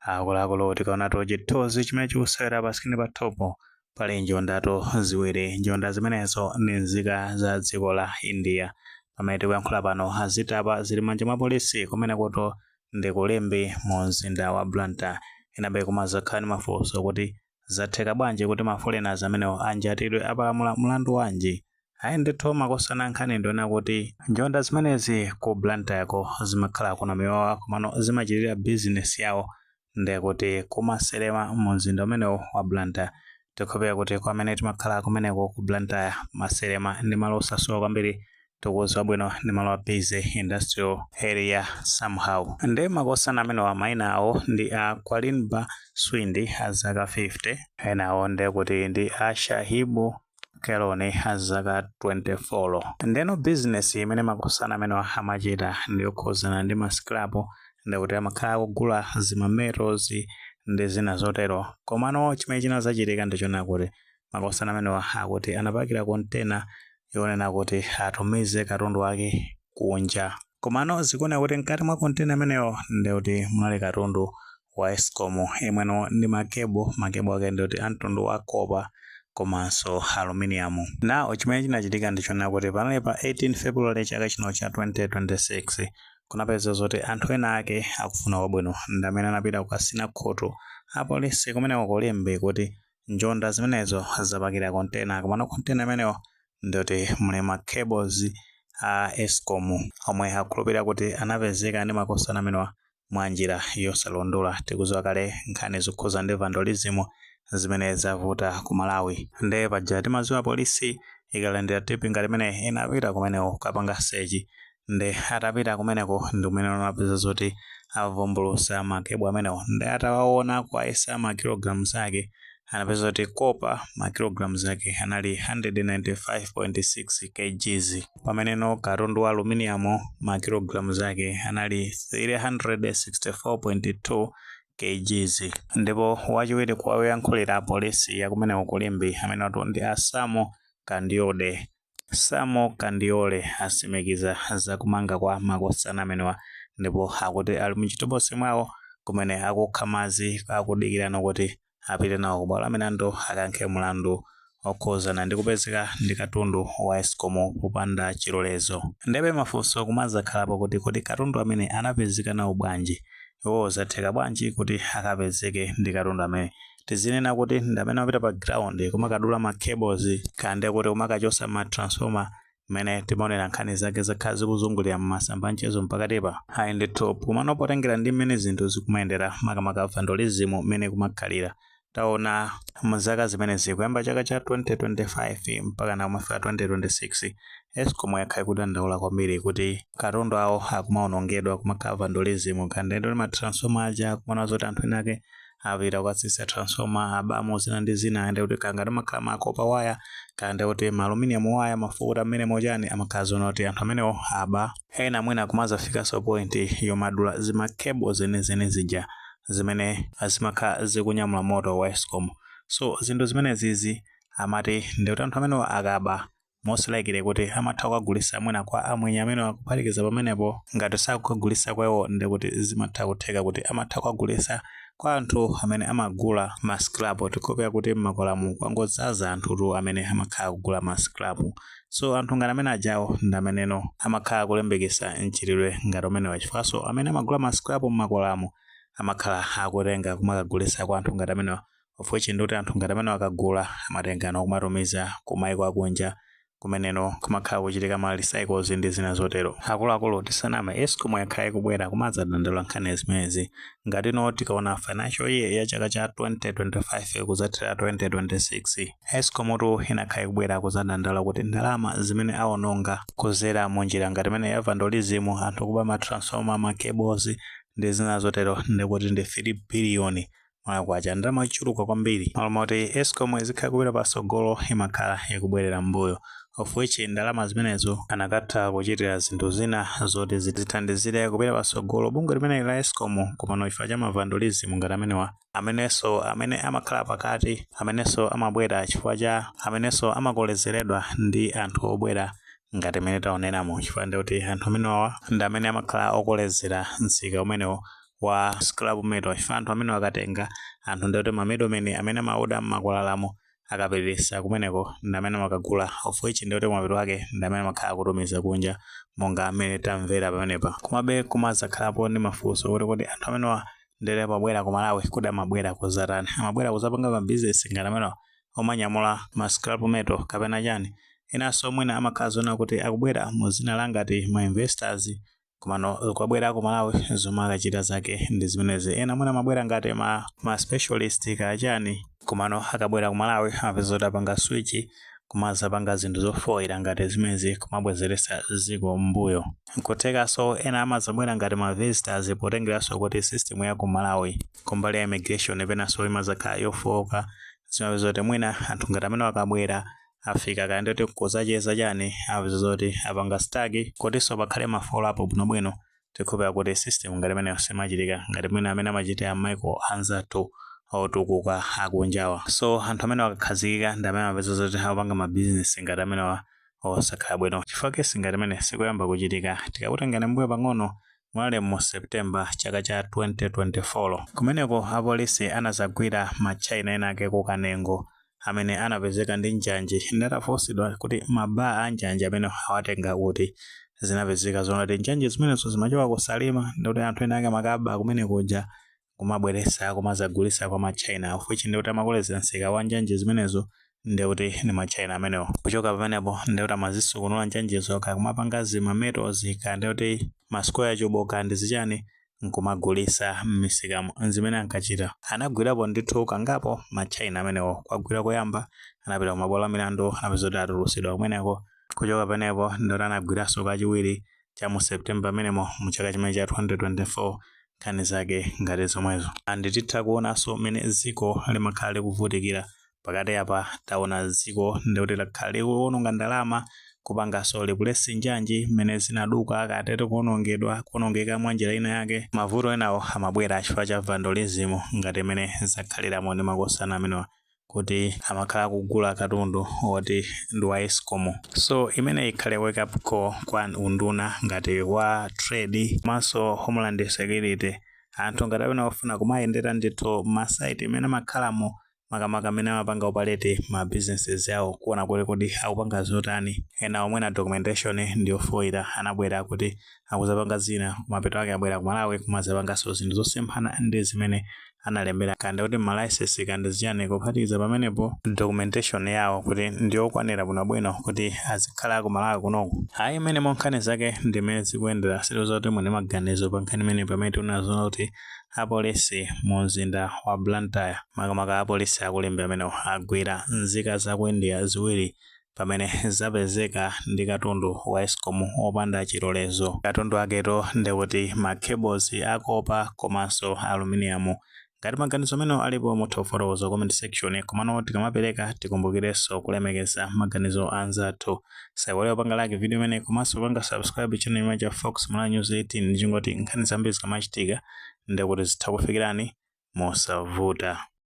Akuluakulu, tikaonatu chithunzi chimene chikusewera pa screen pathupo, pali njondatu ziwiri. Njonda zimenezo ndi nzika za dziko la India. Pamene tikuyankhula pano, azitapa zili manja mwa polisi kumene kuto ndi ku Limbe mu mzinda wa Blantyre. Enabe kumazakhala ndi mafunso kuti zatheka bwanji kuti ma foreigners amenewo anjatidwe, apalamula mlandu wanji? Ayi ndithu, makosana, nkhani ndiona kuti njonda zimenezi ku Blantyreko zimakhala kuno Miwawa, komano zimachitira bizinesi yawo ndekuti kumaserema mu mzinda umenewo wa Blantyre. Tikhulupirira kuti kwa amene timakhala kumeneko ku Blantyre, Maserema ndi malo osasowa kwambiri, tikudziwa bwino ndi malo a busy industrial area somehow. Ndi makosana amenewa mayina awo ndi a Kwalinba Swindi a zaka 50, enawo ndekuti ndi a Shahibu Keloni a zaka 24. Ndeno bizinesi imene makosana amenewa amachita ndiyokhuzana ndi ma scrap, ndikuti amakhala akugula zima metals ndi zina zotero. Komano chimene chinazachitika ndichona kuti makosana amenewa akuti anapakira kontena yonena kuti atumize katundu wake kunja, komano zikuoneka kuti mkati mwa kontena imeneyo ndikuti munali katundu wa ESCOM imweno ndi ma cable. Ma cable ake ndikuti amtundu wa copper komanso aluminium. Nawo chimene chinachitika ndichona kuti panali pa 18 February chaka chino cha 2026, kunapeza zoti anthu ena ake akufuna wabwino ndi amene anapita kukasina khutu apolisi kumeneko ku Limbe kuti njonda zimenezo zapakira kontena, komano kontena imeneyo ndikuti muli ma cables a ESCOM omwe akhulupirira kuti anapezeka ndi makosana amenewa mwa njira yosalondola. Tikudziwa kale nkhani zokhuza ndi vandalism zimene zavuta ku Malawi. Nde paja timadziwa polisi ikalandira tip ngati imene, inapita kumeneko kukapanga search. Nde atapita kumeneko ndi kumene anapeza zoti avumbulutsa ma cable amenewo. Nde atawaona, kuwayesa ma kilograms ake, anapeza kuti copper ma kilograms ake anali 195.6 kgs, pameneno katundu wa aluminium ma kilograms ake anali 364.2 kgs. Ndipo wachiwiri kuwayankhulira polisi yakumeneko ku Limbe, amenetu ndi Asamo Kandiode, Samo Kandiole, asimikiza zakumanga kwa makosana amenewa, ndipo akuti ali muchitokosi mwawo kumene akukha madzi, akudikirano kuti apite nawo kubwalo la milandu akayankhe mlandu okhuzana ndi kupezeka ndi katundu wa ESCOM popanda chilolezo. Ndebe mafunso kumazakhalapo kuti kodi katundu amene anapezeka nawo bwanji? Iwo zatheka bwanji kuti akapezeke ndi katundu amene tizinena kuti ndi amene amapita pa ground kumakadula ma cables, kande kuti kumakachosa ma transformer, mmene timaonera nkhani zake zakhala zikuzungulira mmasamba mchezo mpakatipa? Ayi ndithu, komano potengera ndi mmene zinthu zikumayendera, makamaka vandalism mmene kumakhalira, taona muzaka zimenezi kuyamba chaka cha 2025 mpaka na kumafika 2026, ESCOM yakhala ikudandaula kwambiri kuti katundu awo akumaonongedwa, kumakhala vandalism, kandi ndi ma transformer aja, kumaona zoti anthu ena ake apita kukatsitsa transformer, abamo zina ndi zina. Ndi kuti kangati makhala ma copper wire, kandi kuti ma aluminium wire, mafuta mmene mochani, amakhala zona kuti anthu amenewo aba. Ena mwina kumazafikanso point yomadula zima cable zenizeni zija zimene zimakhala zikunyamula moto wa ESCOM. So zinthu zimenezizi amati ndikuti anthu amenewo akaba, most likely kuti amatha kukagulisa mwina kwa amwenye amene akuphatikiza pamenepo. Ngati sakukagulisa kwawo, ndikuti zimatha kutheka kuti amatha kukagulisa kwa anthu amene amagula ma scrap. Tikupeza kuti mmakolamu kwangodzaza anthutu amene amakhala kugula ma scrap. So anthu ngati amene ajawo ndi ameneno amakhala kulimbikitsa mchitidwe ngati umenewa, chifukwanso amene amagula ma scrap mmakolamu amakhala akutenga kumakagulisa kwa anthu ngati amenewa, of which ndikuti anthu ngati amene akagula amatengano kumatumiza ku maiko akunja kumeneno kumakhala kuchitika ma recycles ndi zina zotero. Akuluakulu, tisaname, ESCOM yakhala ikubwera kumadzadandaula nkhani zimenezi. Ngatino tikaona financial year ya chaka cha 2025 kudzathera 2026, ESCOM tu inakhala ikubwera kudzadandaula kuti ndalama zimene awononga kuzera munjira ngati imene ya vandalism, anthu kuba ma transformer, ma cables ndi zina zotero, ndikuti ndi 3 billion mwakwacha, ndalama yochuluka kwambiri. Malo moti ESCOM izikhala kupita patsogolo, imakhala ikubwerera mbuyo, of which ndalama zimenezo anakatha kuchitira zinthu zina zoti zithandizire kupita patsogolo bungwe limene la ESCOM. Komano chifukwa cha ma vandalism ngati amenewa, amenenso amene amakhala pakati, amenenso amabwera chifukwa cha amenenso amakolezeredwa ndi anthu obwera ngati mmene taoneramo, chifukwa ndikuti anthu amenewawa ndi amene amakhala okolezera msika umenewo. Wa scrap metal, chifukwa anthu amene akatenga anthu, ndikuti ma middlemen amene amaoda m'makwalalamo akapitisa kumeneko ndi amene amakagula, of which ndikuti kumapeto ake ndi amene amakhala akutumiza kunja, monga amene tamvera pamenepa. Komabe kumazakhalapo ndi mafunso kuti kuti anthu amenewa ndere pabwera ku Malawi kuti amabwera kuzatani? Amabwera kuzapanga mabizinesi ngati amenewa omanyamula ma scrap metal kapena chani? Inanso mwina amakhala zona kuti akubwera mu zina la ngati ma investors, komano kubwera ku Malawi zomwe akachita zake ndi zimenezi. Ena mwina amabwera ngati ma specialist kachani, komano akabwera ku Malawi amapeza kuti apanga switch kumazapanga zinthu zofoyera ngati zimenezi, kumabwezeretsa dziko mbuyo. Nkuthekanso ena amazabwera ngati ma visitors, potengeranso kuti system ya ku Malawi kumbali ya immigration penanso imazakhala yofowoka. Zimapeza kuti mwina anthu ngati amene akabwera, afika kaya ndoti kuzacheza chani, amapeza zoti apanga stuck. Kotinso pakhale ma follow up bwinobwino, tikhulupira kuti system ngati imeneyo simachitika ngati mwina amene amachitira maiko anzathu otukuka akunjawa. So anthu amene akakhazikika ndi amene amapeza zoti akupanga mabizinesi ngati amenewa osakhala bwino, chifukwa kesi ngati imene sikuyamba kuchitika. Tikakutengani mbuyo pang'ono, mwale mu September chaka cha 2024, kumeneko apolisi anazagwira ma China ena ake ku Kanengo amene anapezeka ndi njanji. Ndatafunsidwa kuti mabaa a njanji amene awatenga kuti, zinapezeka zona kuti njanji zimenezo zimachoka ku Salima, ndikuti anthu ena ake amakaba kumene kuja kumabweresa kumazagulisa kwa ma China, of which ndikuti amakoleza msika wa njanji zimenezo ndikuti ndi ma China amenewo. Kuchoka pamenepo ndikuti amazisukunula njanjizo, kumapanga zima metals ka ndikuti ma square tube ka ndi zichani, nkumagulisa m'misikamo zimene ankachita. Anagwirapo ndithu kangapo ma China amenewo. Kwagwira koyamba anapita kumabwalo a milandu, anapeza kuti atulusidwa kumeneko. Kuchoka pamenepo ndikuti anagwiranso kachiwiri cha mu September amenemo mu chaka chimene cha 2024, nkhani zake ngati zomwezo. And titha kuonanso mmene dziko limakhala likuvutikira pakati apa. Taona dziko ndikuti lakhala likuwononga ndalama kupanganso replace njanji mmene zinaduka katete kuwonongedwa, kuwonongeka mwa njira ina yake. Mavuto enawo amabwera chifukwa cha vandalism ngati imene zakhaliramo ndi makosana amenewa, kuti amakhala kugula katundu woti ndi wa ESCOM. So imene ikhale wake up call kwa unduna ngati wa trade komanso homeland security. Anthu ngati amene ofuna kumayendera ndithu ma site imene amakhalamo, makamaka amene amapanga operate ma businesses yawo, kuona kuti kodi akupanga zotani. Ena omwe na documentation ndiyofoira, anabwera kuti akuzapanga zina, kumapeto ake abwera ku Malawi kumazapanganso zinthu zosemphana ndi zimene analembera, kandi kuti ma license kandi ziyani. Kuphatikiza pamenepo, documentation yawo kuti ndiyokwanira bwinobwino kuti azikhala ku Malawi kunoku? Ayi, imene mo nkhani zake ndimene zikuyendera. Sitikudziwa kuti muli maganizo pa nkhani imene, pamene tikuona kuti apolisi mu mzinda wa Blantyre, makamaka apolisi aku Limbe amenewo, agwira nzika za ku India ziwiri pamene zapezeka ndi katundu wa ESCOM opanda chilolezo. Katundu aketo ndikuti ma cables a copper komanso aluminium. Ngati maganizo amene alipo, mutha kufotokoza comment section. Komano tikamapereka tikumbukirenso kulemekeza maganizo anzathu. Saiwale kupanga like video imene komanso kupanga subscribe channel imene cha Fox Malawi News 18, ndichingoti nkhani zambiri zikamachitika ndikuti zitha kufikirani mosavuta.